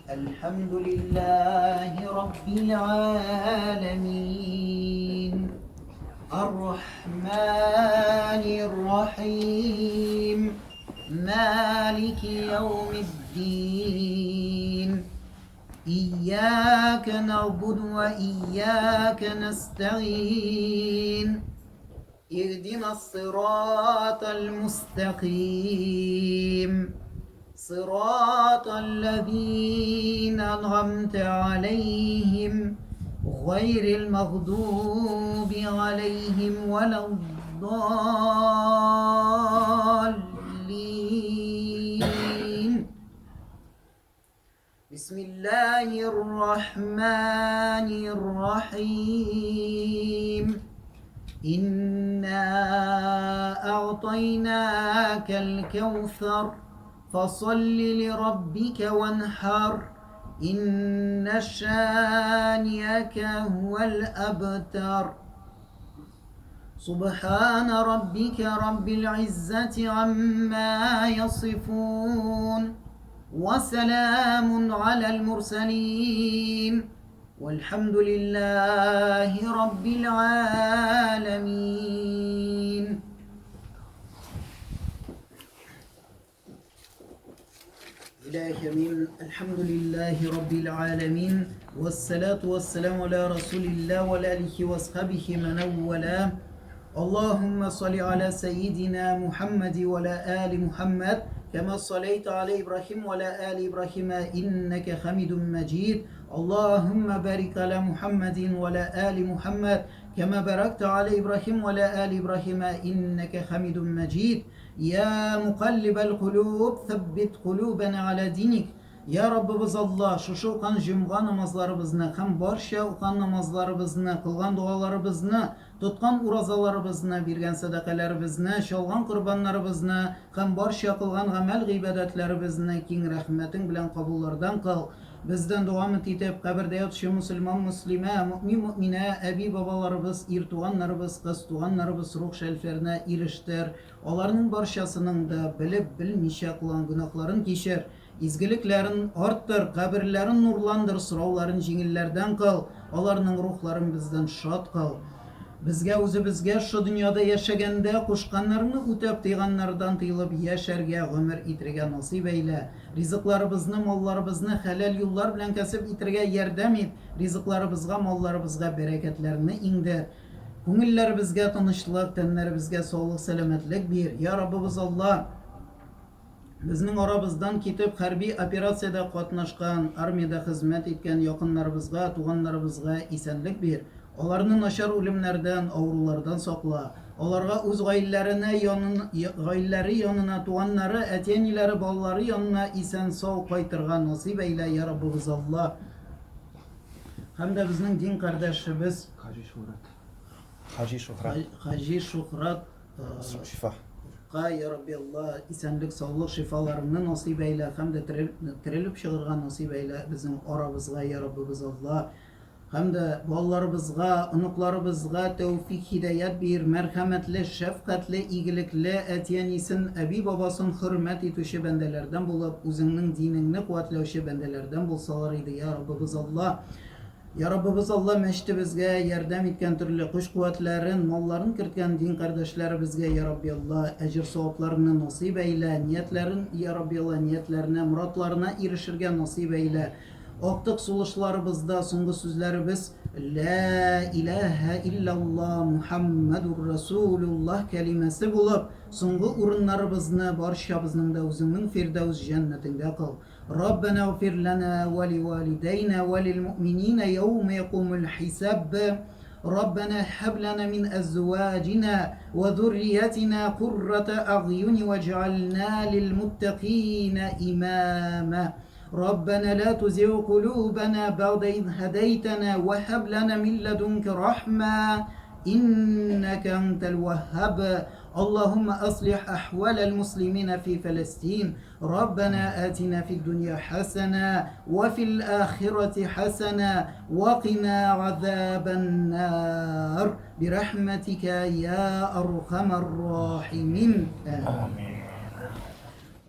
الحمد لله رب العالمين الرحمن الرحيم مالك يوم الدين إياك نعبد وإياك نستعين اهدنا الصراط المستقيم صراط الذين أنعمت عليهم غير المغضوب عليهم ولا الضالين بسم الله الرحمن الرحيم إنا أعطيناك الكوثر فصل لربك وانحر إن شانئك هو الأبتر سبحان ربك رب العزة عما يصفون وسلام على المرسلين والحمد لله رب العالمين إله من الحمد لله رب العالمين والصلاة والسلام على رسول الله وعلى آله وصحبه من والاه اللهم صل على سيدنا محمد وعلى آل محمد كما صليت على إبراهيم وعلى آل إبراهيم إنك حميد مجيد اللهم بارك على محمد وعلى آل محمد كما باركت على إبراهيم وعلى آل إبراهيم إنك حميد مجيد يا مقلب القلوب ثبت قلوبنا على دينك Я Раббыбыз Алла, шушы укан җомга намазларыбызны һәм барча укан намазларыбызны, кылган догаларыбызны, тоткан уразаларыбызны, биргән сәдакаләребезне, чалган корбаннарыбызны һәм барча кылган гамәл-гыйбадәтләребезне киң рәхмәтең белән кабуллардан кыл. Бездән дога өмет итеп, кабердә ятучы мөселман-мөслимә, мөэмин-мөэминә, әби-бабаларыбыз, ир туганнарыбыз, кыз туганнарыбыз рух шәлфәренә ирештер. Аларның барчасының да белеп-белмичә кылган гөнаһларын кичер, изгелекләрен арттыр, каберләрен нурландыр, сорауларын җиңелләрдән кыл, аларның рухларын бездән шат кыл. Безгә үзебезгә шу дөньяда яшәгәндә кушканнарны үтәп, тыйганнардан тыелып яшәргә, гомер итергә насыйп әйлә. Ризыкларыбызны, малларыбызны хәләл юллар белән кәсеп итергә ярдәм ит, ризыкларыбызга, малларыбызга бәрәкәтләрне иңдер. Күңелләребезгә тынычлык, тәннәребезгә саулык-сәламәтлек бир. Я Раббыбыз Алла! Безнең арабыздан китеп, хәрби операциядә катнашкан, армиядә хезмәт иткән якыннарыбызга, туганнарыбызга исәнлек бир. Аларны начар үлемнәрдән, авырулардан сакла. Аларга үз гаиләләренә янын, гаиләләре янына, туганнары, әти-әниләре, балалары янына исән-сау кайтырга насыйп әйлә, я Раббыбыз Алла. Һәм дә безнең дин кардәшебез Хаҗи Шухрат. Хаҗи Шухрат. Хаҗи Шухрат Шифа. Ка, я Рабби Алла, исәнлек, саулык, шифаларыңны насыйп әйлә һәм дә терелеп чыгырга насыйп әйлә безнең арабызга, я Раббыбыз Алла. Һәм дә балаларыбызга, оныкларыбызга тәүфик, һидаят бир, мәрхәмәтле, шәфкатьле, игелекле, әти-әнисен, әби-бабасын хөрмәт итүче бәндәләрдән булып, үзеңнең динеңне куәтләүче бәндәләрдән булсалар иде, я Раббыбыз Алла. Я Раббыбыз Алла, мәчетебезгә ярдәм иткән төрле көч-куәтләрен, малларын керткән дин кардәшләребезгә, я Рабби Алла, әҗер-савапларыңны насыйп әйлә, ниятләрен, я Рабби Алла, ниятләренә, морадларына ирешергә насыйп әйлә. Актык сулышларыбызда соңгы сүзләребез Лә иләһә иллялла Мухаммадур Расулуллаһ кәлимәсе булып, соңгы урыннарыбызны барчабызның да үзеңнең Фирдәүс җәннәтеңдә кыл. Раббәнә гфир ләнә вә ливалидәйнә вә лилмүмининә яүмә якумул хисаб. Раббәнә һәб ләнә мин әзваҗинә вә зурриятинә куррата әгъюни вәҗ'альнә лилмуттәкыйнә имамә. ربنا لا تزغ قلوبنا بعد إذ هديتنا وهب لنا من لدنك رحمة إنك أنت الوهاب اللهم أصلح أحوال المسلمين في فلسطين ربنا آتنا في الدنيا حسنة وفي الآخرة حسنة وقنا عذاب النار برحمتك يا أرحم الراحمين آمين.